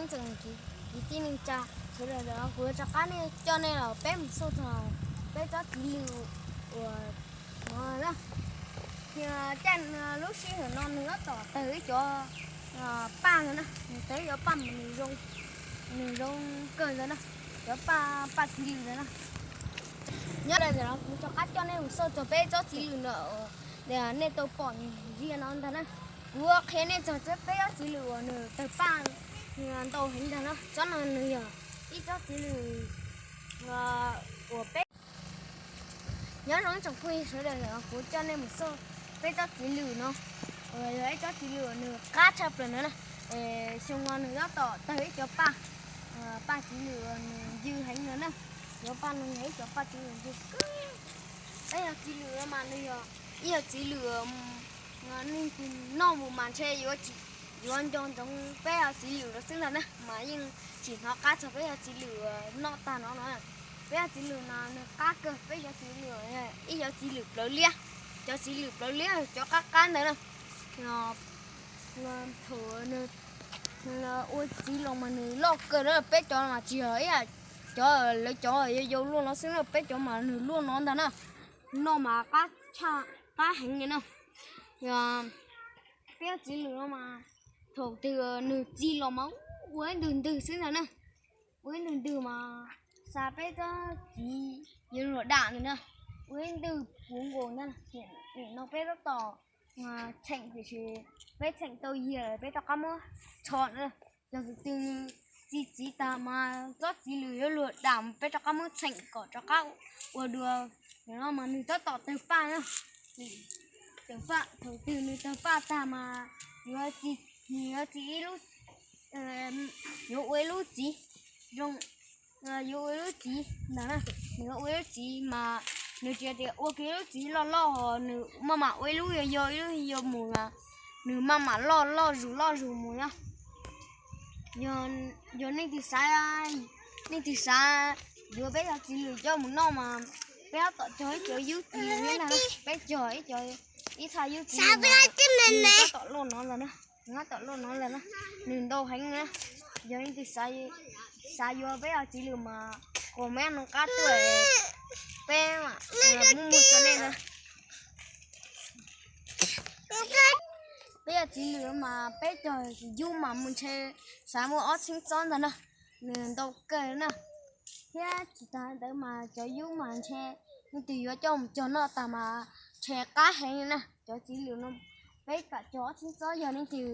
Tsoom kwv tij neej tsa sawv daws, kuv yuav rov qab coj nej los peb mus xauj txog peb tsob txiv lwm uas no na. Caij lub sij hawm no nws tab tom tawg ib cov paj ntawd na, nws tawg ib cov paj mas nws zoo kawg ntawd na, cov paj, paj txiv lwm ntawd na. Nyob li ntawm no kuv rov qab coj nej mus xauj txog peb tsob txiv lwm ntawm nej tau pom ntsia no ntag na. Kuv qhia nej txog peb tsob txiv lwm uas nws tawg paj ntau heev ntag na. Tsob no nws yog ib tsob txiv lwm uas peb Nyob zoo ib tsoom phooj ywg sawv daws, kuv coj nej mus xauj peb tsob txiv lwm no, uas yog ib tsob txiv lwm uas nws qab tshaj plaws ntawd na. Xyoo no nws tab tom tawg ib cov paj, paj txiv lwm uas nws ncw heev ntawd na. Cov paj no yog ib cov paj txiv lwm ncw kawg. Peb yog txiv lwm no mas nws yog ib yam txiv lwm uas nej noj mus mas ntshe yuav tsis, yuav nco ntsoov peb yog txiv lwm no xwb ntag na, mas yeej tsis hnov qab txog peb yog txiv lwm uas noj tag no no. Peb yog txiv lwm no nws qab kawg, peb yog txiv lwm, ib yog txiv lwm plawv liab, cov txiv lwm plawv liab cov qab qab ntawd na. Thaum ua txiv los mas nws loj kawg na, peb cov mas tsis yog ib yam cov lawv cov yau yau luaj no xwb na, peb cov mas nws luaj no ntag na. Noj mas qab tshaj, qab heev li na. Peb yog txiv lwm no mas thaum twg nws txi los mas ua ib ntwg ntwg xwb ntag na. Ua ib ntwg ntwg mas xa peb tsob txiv yuav luag dam ntawd na, ua ib ntwg puv nkaus ntag. Nim no peb tab tom txheem tiam sis peb txheem tau yig lawm peb rov qab muab tsho na. Yog tus twg txi txiv tag mas tsob txiv lwm yuav luag dam, peb rov qab muab txheem kom rov qab ua dua. Nim no mas nws tab tom tawg paj na. Tawg paj, thaum twg nws tawg paj tag mas yuav txi, yuav txi ib lub, yuav ua ib lub txiv zoo, yuav ua ib lub txiv ntag na. Nws yuav ua ib lub txiv mas nws tsis tias ua kiag ib lub txiv loj loj, nws maj mam ua ib lub yau yau, ib lub yau mus, nws maj mam loj loj zus loj zus mus na. Yog nej twg xav, nej twg xav yuav peb cov txiv lwm coj mus noj mas peb tab tom cog ib cov yub txiv lwm thiab ntag na. Peb cog ib co, ib txha yub txiv lwm, nws tab tom loj no ntag na. Nws tab tom loj no ntag na. Nws ntau heev na. Yog nej twg xav yuav peb cov txiv lwm mas comment no qab tuaj, peb mam muab muag rau nej na. Peb cov txiv lwm mas peb cog yub mas mus ntshe xav muaj ob txhiab tsob ntag na. Nws ntau kawg na. Thiab tsis tas ntawd mas cov yub mas ntshe nej twg yuav coj mus cog noj tas mas ntshe qab heev li na. Cov txiv lwm no peb kam cog ob txhiab tsob, yog nej twg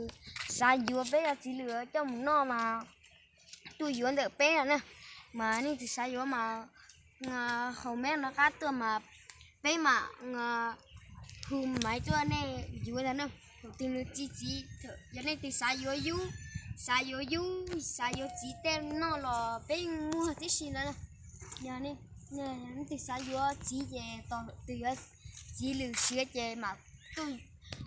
xav yuav peb cov txiv lwm coj mus noj mas tuaj yuav ntawm peb no na. Mas nej twg xav yuav mas comment no qab tuaj mas peb mam hu maiv tuaj nej yuav ntag na. Thaum twg nws txi txiv, yog nej twg xav yuav yub, xav yuav yub, xav yuav txiv tej noj los peb yeej muag tib si ntawd na. Yog nej twg xav yuav txiv ces tos twg yuav txiv lwm siav ces mam tuaj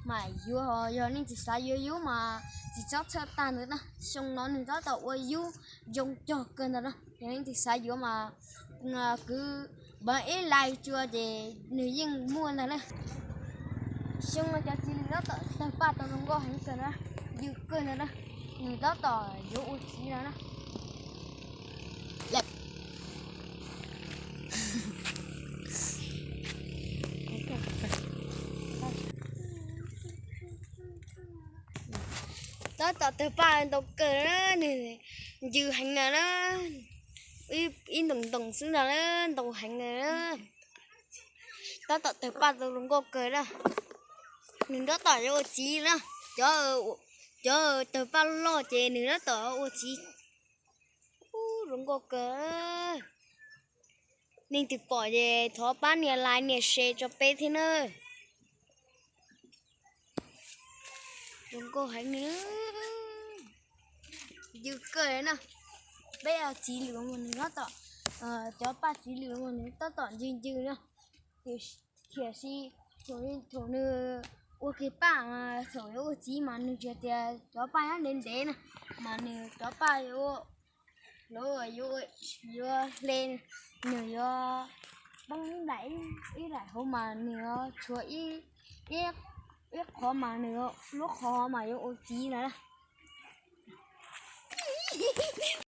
mam yuav. Yog nej twg xav yuav yub mas tsis txhob txhawj tag ntawd na, xyoo no nws tab tom ua yub zoo cog kawg ntawd na. Yog nej twg xav yuav mas kwv npav ib like tsuas ces nws yeej muaj ntag na. Xyoo no cov txiv lwm tab tom tawg paj tau zoo nkauj heev kawg na, ncw kawg ntawd na, nws tab tom yuav ua txiv no na. Tab tom tawg paj ntau kawg na, nws ncw heev na, ib ntoos ntoos xwb ntag na, ntau heev na. Tab tom tawg paj tau zoo nkauj kawg na. Nws tab tom yuav ua txiv na. Cov, cov tawg paj loj ces nws tab tom ua txiv. Ub, zoo nkauj kawg. Nej twg pom ces thov pab nias like nias share rau peb thiab na. Zoo nkauj heev li. Ncw kawg na. Peb txiv lwm mas nws tab tom, cov paj txiv lwm mas nws tab tom ncw ncw na. Tiam sis thaum nws ua kiag paj, thaum yuav ua txiv mas nws tsis tias cov paj nyob ntev ntev na, mas nws cov paj yuav, yuav hle, nws yuav poob ib daim, ib daim hauv mas nws yuav tshuav ib qhov mas nws lub qhov mas yuav ua txiv lawm na.